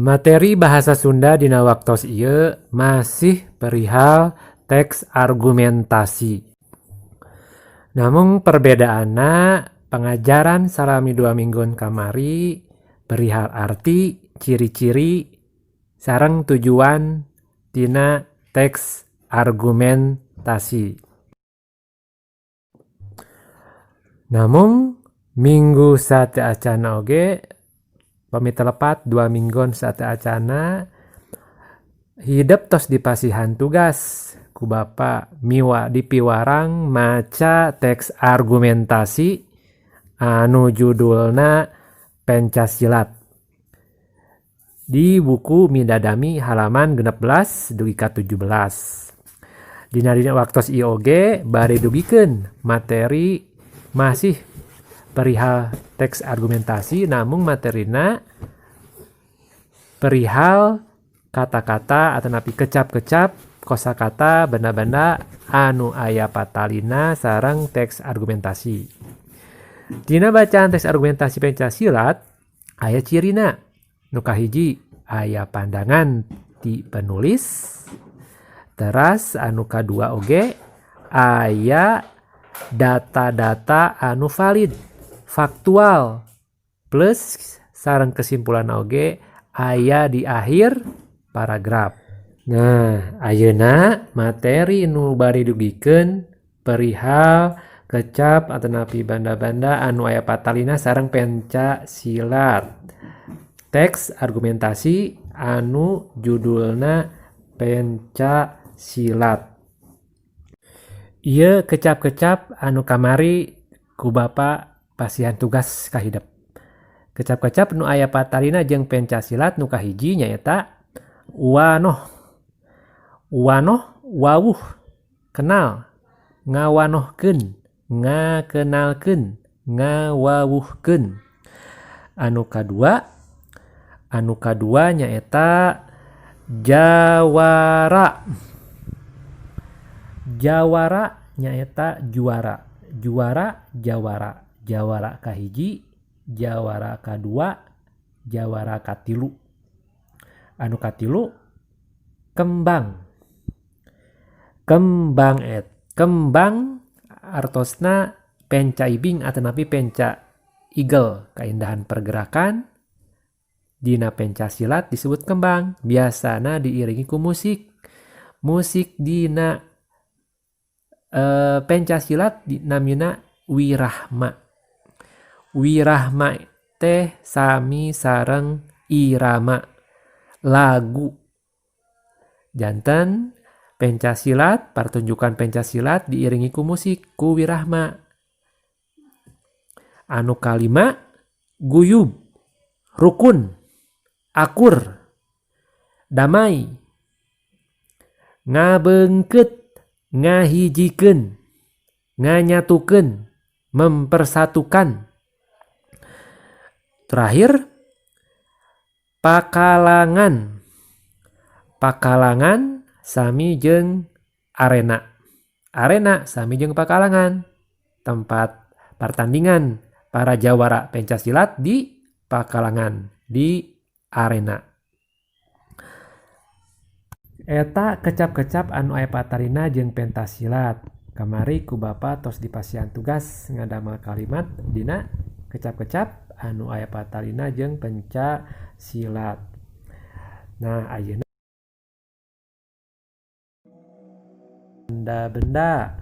Materi bahasa Sunda dina waktos ieu masih perihal teks argumentasi. Namun perbedaanna pengajaran salami 2 mingguan kamari perihal arti, ciri-ciri, sareng tujuan tina teks argumentasi. Namun minggu sateuacana oge pami telepat 2 minggon sateuacana hidep tos dipasihan tugas ku Bapa miwa dipiwarang maca teks argumentasi anu judulna Pencasilat di buku Midadami halaman 16 dugi ka 17. Dina dina waktos ieu oge bari dugikeun materi masih perihal teks argumentasi, namun materina perihal kata-kata atau napi kecap-kecap kosakata benda-benda anu aya patalina sareng teks argumentasi. Dina bacaan teks argumentasi Pencasilat aya cirina. Nu kahiji aya pandangan ti penulis, teras anu kadua oge aya data-data anu valid, faktual, plus sareng kesimpulan oge aya di akhir paragraf. Nah, ayeuna materi nu bari dugikeun perihal kecap atanapi banda-banda anu aya patalina sareng pencasilat. Teks argumentasi anu judulna Pencasilat. Ieu kecap-kecap anu kamari ku Bapa pasihan tugas ka hidep. Kecap-kecap nu aya patalina jeung pencasilat nu kahiji nyaeta wanoh. Wanoh wawuh kenal, ngawanohkeun, ngakenalkeun, ngawawuhkeun. Anu kadua nyaeta jawara. Jawara nyaeta juara. Juara jawara. Jawara kahiji, jawara kadua, jawara katilu. Anu katilu kembang. Kembang kembang artosna penca ibing atanapi penca igel, keindahan pergerakan dina pencasilat disebut kembang, biasana diiringi ku musik. Musik dina pencasilat namina wirahma. Wirahma teh sami sareng irama lagu. Janten pencasilat, pertunjukan pencasilat diiringi ku musik ku wirahma. Anu kalima guyub, rukun, akur, damai, ngabeungkeut, ngahijikeun, nganyatukeun, mempersatukan. Terakhir pakalangan. Pakalangan sami jeung arena. Arena sami jeung pakalangan, tempat pertandingan para jawara pencasilat di pakalangan, di arena. Eta kecap-kecap anu aya patalina jeung pentasilat. Kamari ku Bapa tos dipasihan tugas ngadamel kalimat dina kecap-kecap anu aya patalina jeung pencasilat. Nah, ayeuna benda-benda,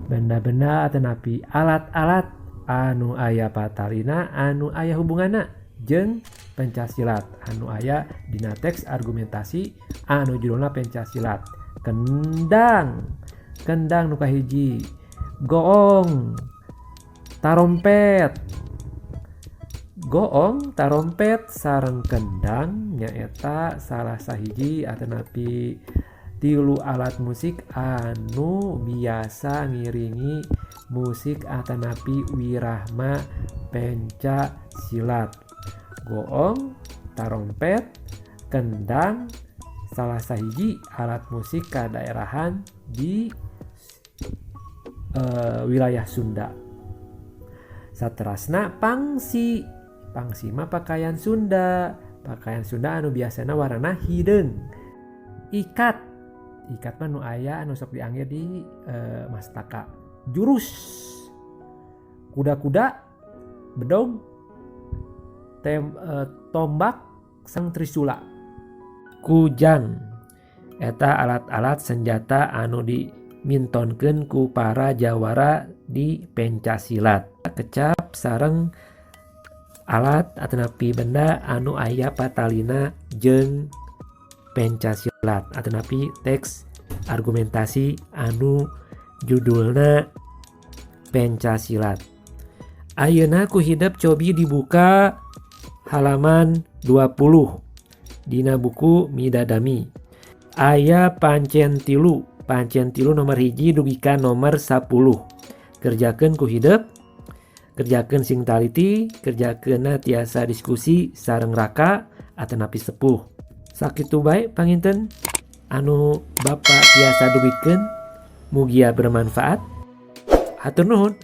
benda-benda atanapi alat-alat anu aya patalina anu aya hubunganna jeung pencasilat anu aya dina teks argumentasi anu judulna Pencasilat. Kendang, kendang nu kahiji, goong, tarompet. Goong, tarompet sareng kendang nyaeta salah sahiji atanapi tilu alat musik anu biasa ngiringi musik atanapi wirahma pencasilat. Goong, tarompet, kendang salah sahiji alat musik kadaerahan di wilayah Sunda. Saterasna pangsi. Pangsi mah pakaian Sunda. Pakaian Sunda anu biasana warna hideung. Ikat, ikat mah nu aya anu sok diangge di mastaka. Jurus, kuda-kuda, bedog, tombak, sang trisula. Kujang eta alat-alat senjata anu dimintonkeun ku para jawara di pencak silat. Kecap sareng alat atanapi benda anu aya patalina jeung pencak silat atanapi teks argumentasi anu judulna pencak silat. Ayeuna ku hidep cobi dibuka halaman 20 dina buku Midadami. Aya pancen 3, pancen 3 nomor 1 dugi ka nomor 10. Kerjakeun ku hidep, kerjakeun sing taliti, kerjakeunna tiasa diskusi sareng raka atanapi sepuh. Sakitu bae panginten anu Bapak tiasa dugikeun, mugia bermanfaat. Hatur nuhun.